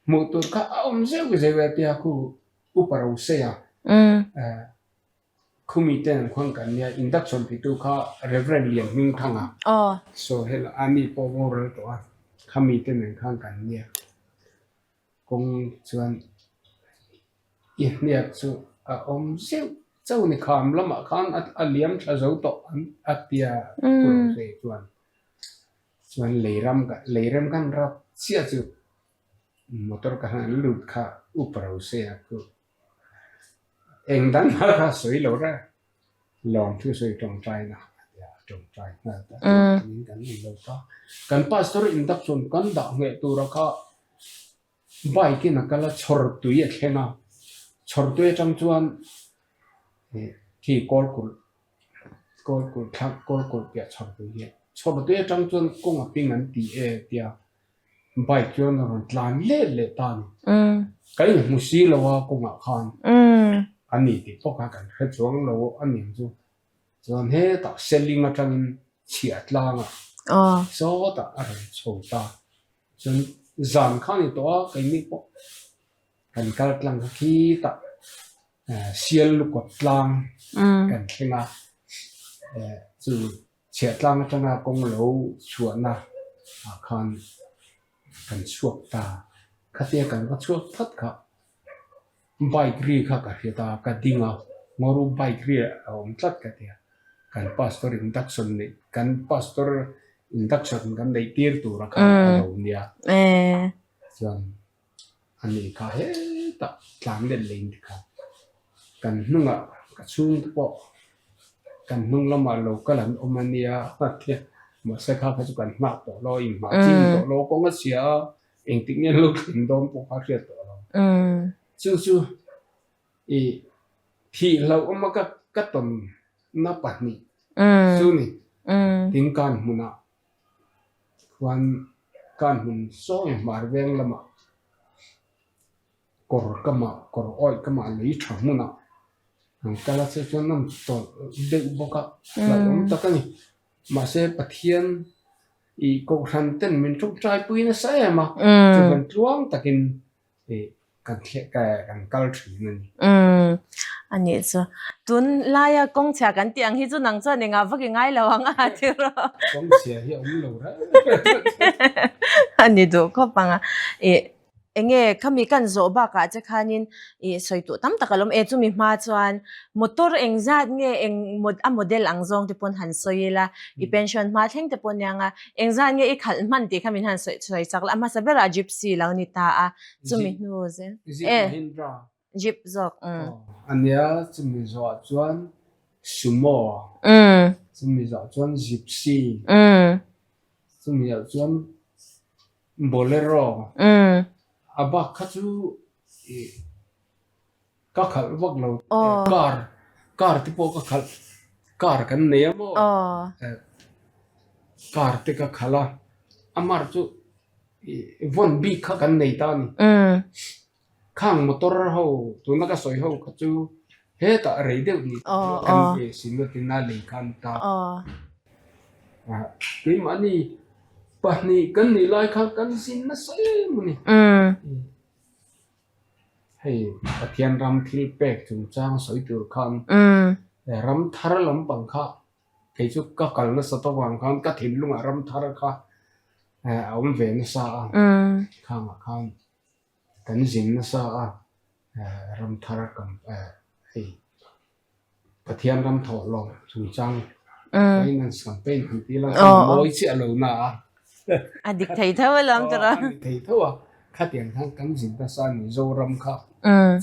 hmuh tur kha a awm zeuh zeuh e tia khu Upa Rosea khumi ten an khawn kan nia induction titu kha Reverend Lian Hmingthanga saw hel a mi pawh boral tawh a khami ten an khan kan nia. Kawng chuan i hniak chu a awm zeuh chauh ni kham lamah khan a liam tha zo tawh an a tia Purhse chuan chuan leiram leirem kan rap chiah chu motor ka han lut kha up ro se a khu eng dang hma kha sawi lo reng lawmthu sawi tawngtai na a tia a tawngtai nghal ta chuan kan nei lo ta kan pastor induction kan dah ngheh tura kha Bike in a kal a, chhawr tui a thleng a, chhawr tui atang chuan khi kawl kulh kawl kulh thlak kawl kulh piah chhawr tui hi. Chhawrte atang chuan kawng a ping an ti e tia bike chuan a rawn tlan let leh ta a ni. Kan inhmu si lo a kawngah khan a ni tih pawh kha kan hre chuang lo a ni ang chu. Chuan hetah Seling atangin chhiah tlangah sawtah a rawn chho ta. Chuan zan kha a ni tawh a, keini pawh kan kal tlang kha khitah Sial lukawt tlang kan thleng a, chu chhiah tlang atanga kawng lo chhuahna ah khan kan chhuak ta. Khatia kan va chhuak phat kha bike ri kha ka hriat a, ka ding a, Ngawru bike ri a awm tlat ka ti a, kan pastor induction neih kan pastor induction kan neih tir tura kha a lo nia. Chuan A ni kha hetah tlan let leh in tikha kan hnungah ka chhungte pawh kan hnung lamah lo kal an awm a nia mahse kha kha chu kan nghak tawh lo a inhmah chin tawh lo kawng a chhia a engtik nge an lo thlen dawn pawh kha a hriat tawh lo. Chu chu ih thih hlauh awm a ka ka tawnna pahnih chu ni Tingkan hmunah Khuan kan hmun sawi hmar veng lamah kawr kamah kawr awih kamah lei tha hmunah an kal a che chuan an tawlh deuh bawk a hlauhawm tak a ni. Mahse Pathian ih kohhran ten min tawngtai pui nasa em a chuvan tluang takin ih kan thleh kan kal thin a ni. Umm a nih chu. Tun laia kawng chhia kan tih ang hi chu nang chuan engah vak i ngai lo ang a ti rawh. Kawng chhia hi a awm lo reng. A ni duh khawp ang a. Ih enge khami kan zawh bakah che khanin ih sawi tuh tam tak a lawm e chumi hma chuan motor engzat nge eng a model ang zawng te pawn han sawi ila i pension hma thleng te pawh aniang a engzat nge i khalh hman tih kha min han sawi sawi chak la a hmasa berah gypsy lo ni ta a. Chumi hnu zel. Jeep Eh. Mahindra. Jeep zawk. Mm. Ania chumi zawh chuan Sumo. Mm. Chumi zawh chuan Gypsy. Mm. Chumi zawh chuan Bolero. Mm. A bak kha chu i ka khalh vak lo. Oh. Car car te pawh ka khalh car kan nei a maw. Oh. Car te ka khalh a. Amar chu vawn bik kha kan nei ta a ni. Khang motor ho tuna ka sawi ho kha chu hetah rei deuh ni kan ve sin a lei kha an ta. Keimahni pahnih kan nih lai kha kan zin nasa em a ni. Hei Pathian ram thil pek chungchang sawi tur khan ram thar lampang kha Kei chu ka kal nasa tawk vang khan ka thinlungah ram thar kha a awm ve nasa a, khangah khan kan zin nasa a, ram thar kan hei Pathian ram thawh lawm chungchang finance campaign han tih la kha mawi chiah lo na a. A dik thei tho alawm tawh a. A dik thei tho a, khatiang khan kan zin nasa a ni Zoram kha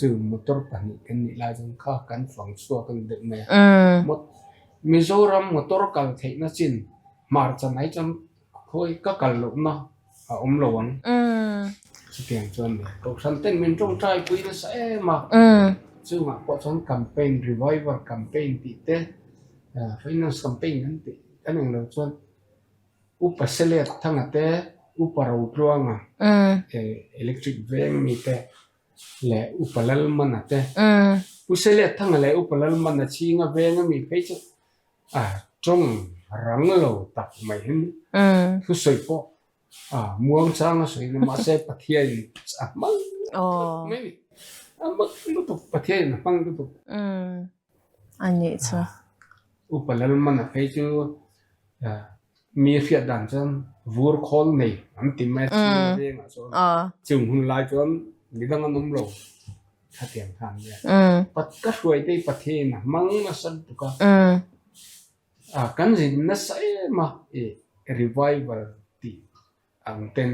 chu motor pahnih kan nih lai chuan kha kan fang chhuak a ni deuh mai a. Mizoram motor kal theihna chin hmarcha mai chuan khawi ka kal lohna a awm lo ang. Chutiang chuan ni Kohhran ten min tawngtai pui nasa em a, chungah pawh chuan campaign revival campaign tih te finance campaign kan tih kan englo chuan Upa Selet Thanga te, Upa Rotluanga electric veng mi te leh Upa Lalmana te. Pu Selet Thanga leh Upa Lalmana chhinga veng a mi phei chu a tawng rang lo tak mai hi thusawi pawh a muang chang a sawi na mahse Pathianin a hmang lutuk mai a ni. A hmang lutuk Pathianin a hmang lutuk. A nih chu. Upa Lalmana phei chu mi hriat dan chuan vur khawl nei an ti mai a chhung vengah chuan chung hun lai chuan midang an awm lo khatiang khan nia. Pat ka hruai te hi Pathian a hmang nasa lutuk a, kan zin nasa em a i revival tih ang ten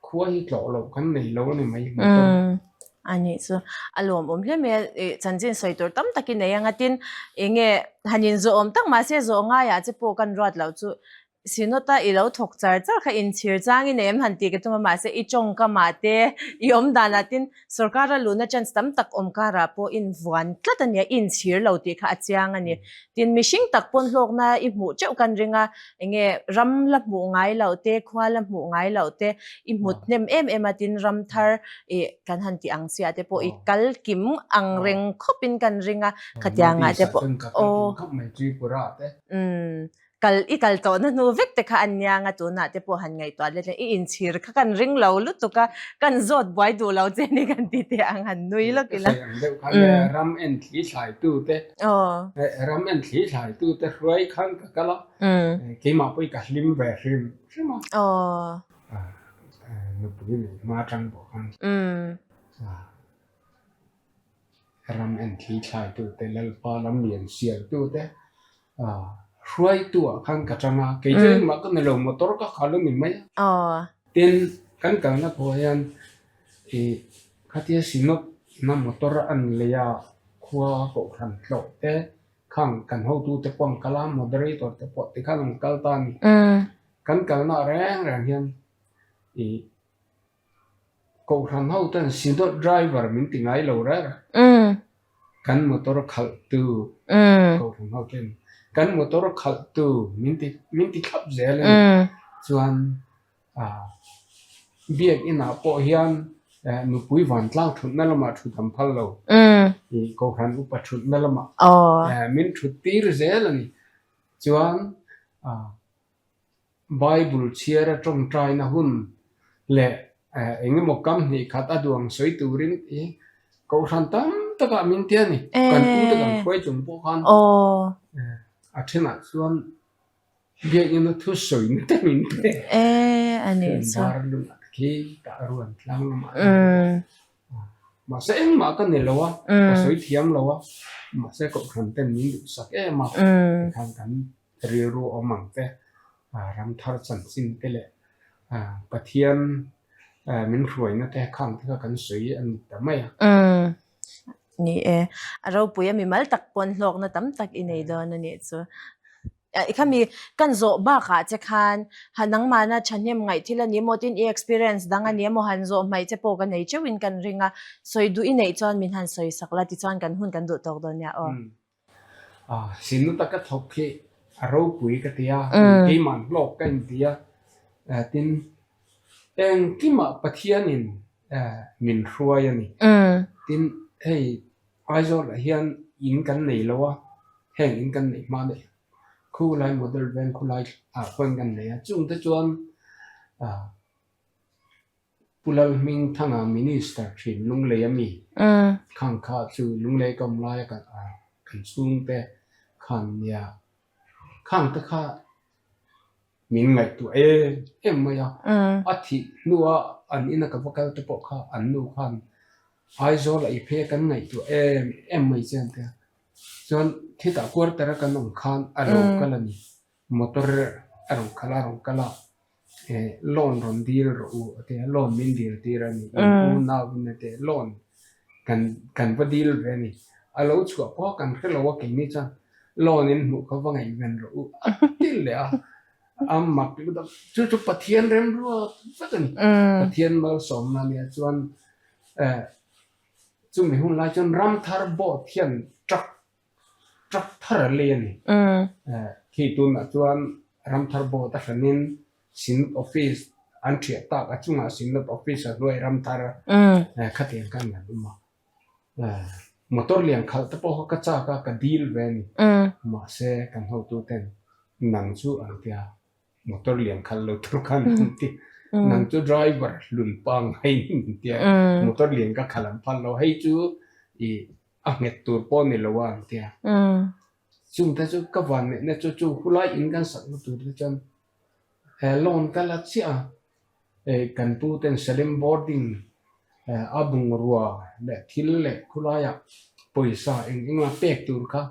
khua hi tlawh loh kan nei lo a ni mai motor. A nih chu a lawmawm hle mai a, ih chanchin sawi tur tam takin nei ang a tin eng nge han inzawhawm tak mahse zawh ngaiah che pawh kan ruat loh chu. Synod-a i lo thawk char char kha inchhir changin em han tih ka tum a, mahse i tawngkamah te, i awm danah tin sorkara luhna chance tam tak awm karah pawh invuan tlat a nia, i inchhir lo tih kha a chiang a ni. Tin, mihring tak pawn hlawkna i hmuh teuh kan ring a, enge ram la hmuh ngai loh te, khua la hmuh ngai loh te i hmut hnem em em a, tin ram thar i kan han tih ang chiah te pawh i kal kim ang reng khawpin kan ring a, khatiangah te pawh aw. Umm. Kal i kal tawhna hnu vek te kha an niang a, tunah te pawh han ngaihtuah let leh i inchhir kha kan ring lo lutuk a, kan zawt buai duh lo che ni kan ti teh ang han nui lawk ila. Ka sawi ang deuh khan ram en thli thlai tu te, ram en thli thlai tu te hruai khan ka kal a, keimah pawh i ka hlim ve hrim hrim a, nupui nei hma atang pawh khan. Ram en thli thlai tu te, Lalpa lam lian sial tu te, hruaitu ah khan ka tang a, kei chu engmah ka ni lo, motor ka khal a ni mai a. Tin, kan kalna pawh hian ih khatia Synod na motor an lei a, khua kohhran tlawh te khang kan hotu te pawh an kal a, moderator te pawh tikhan an kal ta a ni. Kan kalna reng reng hian ih Kohhran ho ten Synod driver min ti ngai lo reng a, kan motor khalh tu kohhran ho ten kan motor khalh tu min ti min ti thlap zel a ni. Chuan ah biakinn ah pawh hian nupui vantlang thutna lamah thut an phal lo, ih kohhran upa thutna lamah min thut tir zel a ni. Chuan ah. Bible chhiara tawngtaina hun leh eng emaw kam hnih khat a duang sawi turin i kohhran tam takah min ti a ni. Kan pu te kan hruai chung pawh khan a thenah chuan biakina thu sawina te min pe. Bar lungah te khi tah ruan tlang lamah mahse engmah ka ni lo a, ka sawi thiam lo a, mahse kohhran ten min duhsak em a tikhan kan Rilru awm ang te, ram thar chanchin te leh Pathian min hruaina te khang te kha kan sawi a ni ta mai a. Umm, ni e. A ropui a mimal tak pawn hlawkna tam tak i nei dawn a nih chu. I khami kan zawh bakah che khan ha nangmahna thahnem ngaih thil a ni emaw tin i experience dang a ni emaw han zawh hmaih che pawh ka nei teuhin kan ring a, sawi duh i neih chuan min han sawi sak la tichuan kan hun kan duh tawk dawn nia aw. Sinu taka thawk khi a ropui ka ti a, keimah hlawk ka inti a, tin engkimah Pathianin min hruai a ni. Tin hei Aizawlah hian in kan nei lo a, heng in kan neih hma daih khulai model veng khulai ah khuan kan nei a, chungte chuan Pu Lalhmingthanga Minister thin Lunglei a mi khang kha chu Lunglei ka awm laia kan kan chhungte khan nia khang te kha min ngaihtuah em em mai a, a thih hnua an ina ka va kal te pawh kha an nu khan Aizawl a i phei a kan ngaihtuah em em mai che an ti a, chuan khitah quarter a kan awm khan a lo kal a ni. Motor a rawn kal a, a rawn kal a, loan rawn dil rawh u a ti a, loan min dil tir a ni, in unau in a ti a, loan kan kan va dil ve a ni, a lo chhuah pawh kan hre lo a keini chuan loan in hmuh kha va ngaihven rawh u a ti leh a, a mak lutuk chu chu Pathian remruat vek a ni, Pathian malsawmna nia chuan chumi hun lai chuan Ramthar board hian truck Truck thar a lei a ni. Khi tunah chuan Ramthar Board a hranin Synod Office an thiah tak a chungah Synod Office a hnuai Ramthar khatiang khan an awm a. Motor lian khalh te pawh kha ka chak a, ka dil ve a ni. Mahse kan hotu ten nang chu an tia motor lian khalh lo tur khan an ti. Nang chu driver hlun pangngai an tia motor lian ka khalh an phal lo. Hei chu i a nghet tur pawh ni lo a an ti a. Chungte chu ka van neihna chu chu hulai in kan sakna tur te chuan he loan ka la chiah a, hei kan pu ten Salem boarding a bungrua leh thil leh khulaiah pawisa eng eng a pek tur kha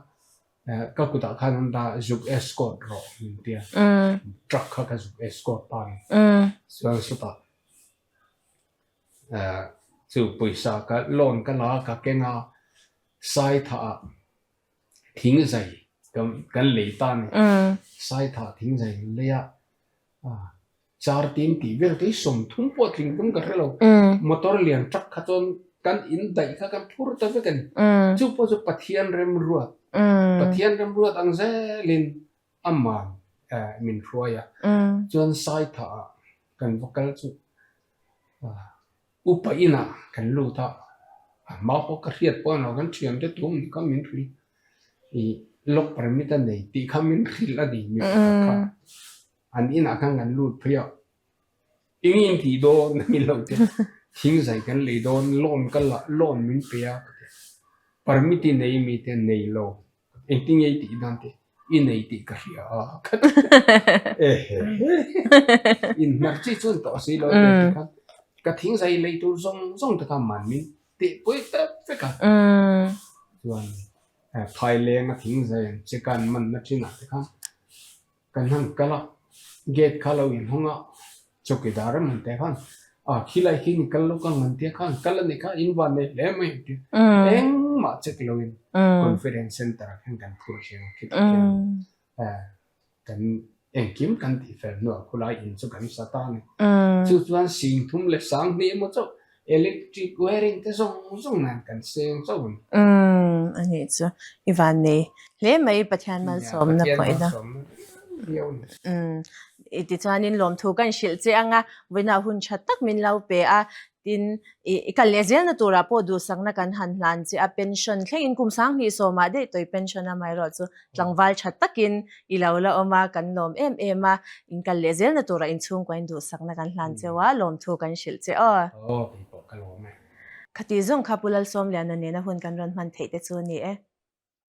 ka kutah khan an dah zuk escort rawh min ti a, truck kha ka zuk escort ta a ni. Chuan sawtah Chu pawisa ka loan ka la ka keng a, Saitha ah thingzai kan lei ta a ni. Saitha thingzai kan lei a. Car tin tih vel te hi 30 pawh tling tum ka hre lo. Motor lian truck kha chuan kan in daih kha kan phur ta vek a ni. Chu pawh chu Pathian remruat, Pathian remruat ang zelin aman min hruai a. Chuan Saitha ah kan va kal chu Upa inah kan lut a, a hma pawh ka hriat pawh a ni lo, kan thiante tum ni kha min hrilh i lock permit a nei tih kha min hrilh a ni mi pakhat kha. An inah khan kan lut phei a, eng in tih dawn a ni lo te, thing zai kan lei dawn, loan ka la, loan min pe a ka ti a, permit i nei mi te nei lo. Engtin nge i tih dan te i nei tih ka hria a ka ti ehe inhnar chi chuan tawh si lo te ti khan ka thing zai lei tur zawng zawng te kha man min tih pui tep vek a chuan phaileng a thing zai ang che kan man na thin ah te khan Kan han kal a, gate kha lo inhawng a, chawkidar an han teh khan, a khilai khi ni kal lo ka ngan tia khan kal a nih kha in van nei hle mai an ti. Engmah check lo in conference center ah khan kan phur thleng a, khitah khian kan engkim kan tih fel hnuah khulai in chu kan sa ta a ni. Chu chuan 3000 2000 emaw chauh electric wiring te zawng zawng nan kan seng chauh a ni. A nih chu i van nei hle mai Pathian malsawmna pawh ila. I tichuanin lawmthu kan hrilh che anga vawiinah hun tha tak min lo pe a, tin i kal leh zelna turah pawh duhsakna kan han hlan che a, pension thlengin kum 20 sawmah daih tawih pension amaherawh chu tlangval tha takin i lo la awm a, kan lawm em em a, in kal leh zelna turah inchhungkuain duhsakna kan hlan cheu a, lawmthu kan hrilh che aw. Aw, kei pawh ka lawm e. Khati zawng kha Pu Lalsawmliana nena hun kan rawn hman theih te chu a ni e.